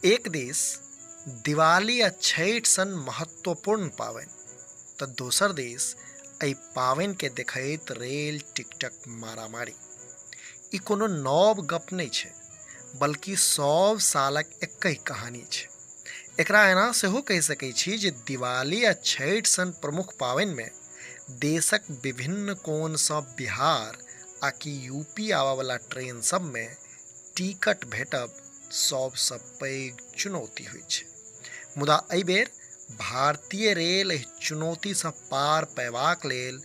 एक दिस दिवाली आ छठि सन महत्वपूर्ण पाबनि तऽ दोसर दिस एहि पाबनिके देखैत रेल टिकटक मारामारी। ई कोनो नव गप नहि छै, बल्कि सब सालक एकहि कहानी छै। एकरा एना सेहो कहि सकै छी जे दिवाली आ छठि सन प्रमुख पाबनिमे देशक विभिन्न कोणसँ बिहार आ कि यूपी आबयवला ट्रेन सबमे टिकट भेटब सबसँ पैघ चुनौती होइत छै। मुदा एहि बेर भारतीय रेल एहि चुनौतीसँ पार पयबाक लेल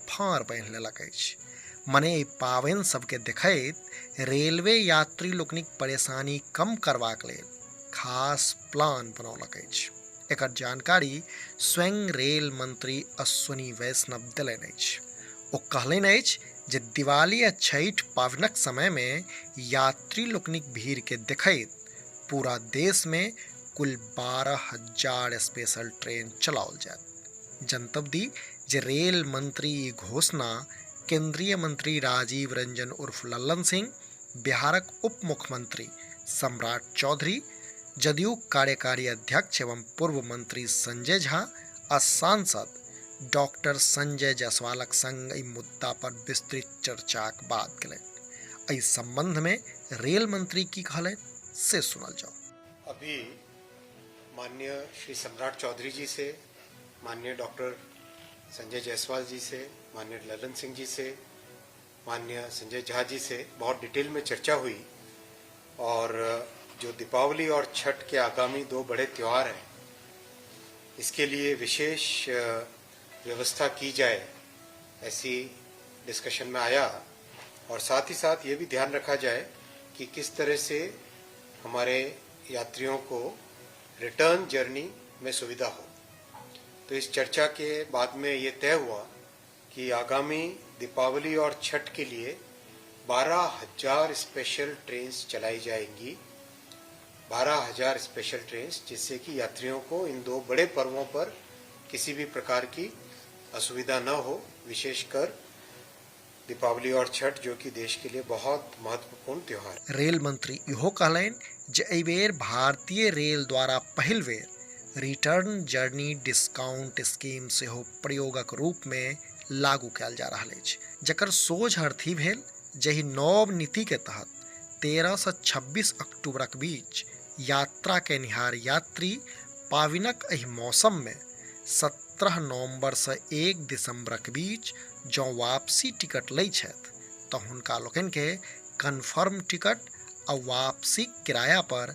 फाँड़ बान्हि लेलक अछि। मने एहि पाबनि सबके देखैत रेलवे यात्री लोकनिक परेशानी कम करबाक लेल खास प्लान बनौलक अछि। एकर जानकारी स्वयं रेल मंत्री अश्विनी वैष्णव देलनि अछि। ओ कहलनि अछि जे दिवाली आ छठि पाबनिक समय मे यात्री लोकनिक भीड़ के देखैत पूरा देश मे कुल 12,000 स्पेशल ट्रेन चलाओल जायत। जनतब दी जे रेल मंत्री ई घोषणा केंद्रीय मंत्री राजीव रंजन उर्फ लल्लन सिंह, बिहारक उप मुख्यमंत्री सम्राट चौधरी, जदयू कार्यकारी अध्यक्ष एवं पूर्व मंत्री संजय झा आ सांसद डॉक्टर संजय जायसवालक संग एहि मुद्दा पर विस्तृत चर्चाक बाद केलनि। एहि संबंध में रेल मंत्री की कहलनि से सुनल जाओ। अभी माननीय श्री सम्राट चौधरी जी से, माननीय डॉक्टर संजय जायसवाल जी से, माननीय ललन सिंह जी से, माननीय संजय झा जी से बहुत डिटेल में चर्चा हुई और जो दीपावली और छठ के आगामी दो बड़े त्यौहार हैं, इसके लिए विशेष व्यवस्था की जाए, ऐसी डिस्कशन में आया। और साथ ही साथ ये भी ध्यान रखा जाए कि किस तरह से हमारे यात्रियों को रिटर्न जर्नी में सुविधा हो। तो इस चर्चा के बाद में ये तय हुआ कि आगामी दीपावली और छठ के लिए 12,000 स्पेशल ट्रेन्स चलाई जाएंगी, 12,000 स्पेशल ट्रेन्स, जिससे कि यात्रियों को इन दो बड़े पर्वों पर किसी भी प्रकार की असुविधा न हो, विशेषकर दीपावली और छठ, जो कि देश के लिए बहुत महत्वपूर्ण त्योहार है। रेल मंत्री इहो कहलनि जे एहि बेर भारतीय रेल द्वारा पहिल बेर रिटर्न जर्नी डिस्काउंट स्कीम सेहो प्रयोगक रूप मे लागू कयल जा रहल अछि, जकर सोझ अर्थ ई भेल जे एहि नव नीति के तहत 13 सँ 26 अक्टूबरक बीच यात्रा कयनिहार यात्री पाविनक एहि मौसम मे 17 नवंबर सँ 1 दिसंबरक बीच जँ वापसी टिकट लै छथि तऽ हुनका लोकनि के कन्फर्म टिकट आ वापसीक किराया पर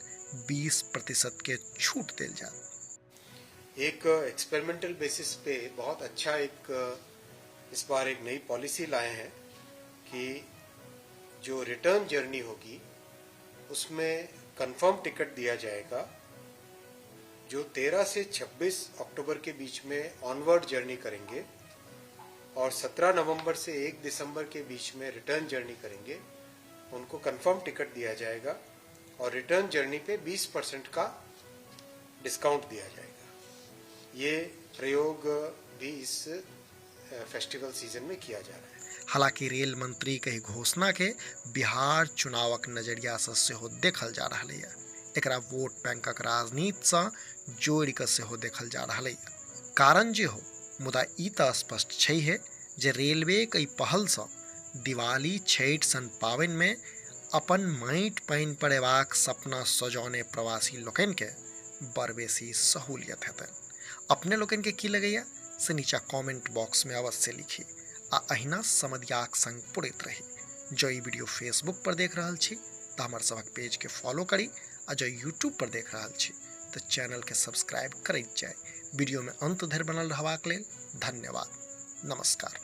20% के छूट देल जायत। एक एक्सपेरिमेंटल बेसिस पे बहुत अच्छा एक इस बार एक नई पॉलिसी लाए हैं कि जो रिटर्न जर्नी होगी उसमें कंफर्म टिकट दिया जाएगा। जो 13 से 26 अक्टूबर के बीच में ऑनवर्ड जर्नी करेंगे और 17 नवंबर से 1 दिसंबर के बीच में रिटर्न जर्नी करेंगे, उनको कंफर्म टिकट दिया जाएगा और रिटर्न जर्नी पे 20% का डिस्काउंट दिया जाएगा। ये प्रयोग भी इस फेस्टिवल सीजन में किया जा रहा है। हालांकि रेल मंत्री के घोषणा के बिहार चुनावक नजरिया से सेहो देखल जा रहल है। एकरा वोट बैंकक राजनीति से जोड़ि कऽ सेहो देखल जा रहल है। कारण जे हो, मुदा ई तऽ स्पष्ट छै हे जे रेलवे के पहल से दिवाली छठि सन पाबनि में अपन माटि पानि पर अयबाक सपना सजौने प्रवासी लोकनि के बड़ बेसी सहूलियत हेतनि। अपने लोकनि के की लगैया से नीचा कमेंट बॉक्स में अवश्य लिखी आ अहिना समदियाक संग पुरैत रही। जँ ई वीडियो फेसबुक पर देख रहल छी तऽ हमर सभक पेज के फॉलो करी आ जँ यूट्यूब पर देख रहल छी तऽ चैनल के सब्सक्राइब करैत जाय। वीडियो में अंत धरि बनल रहबाक लेल धन्यवाद। नमस्कार।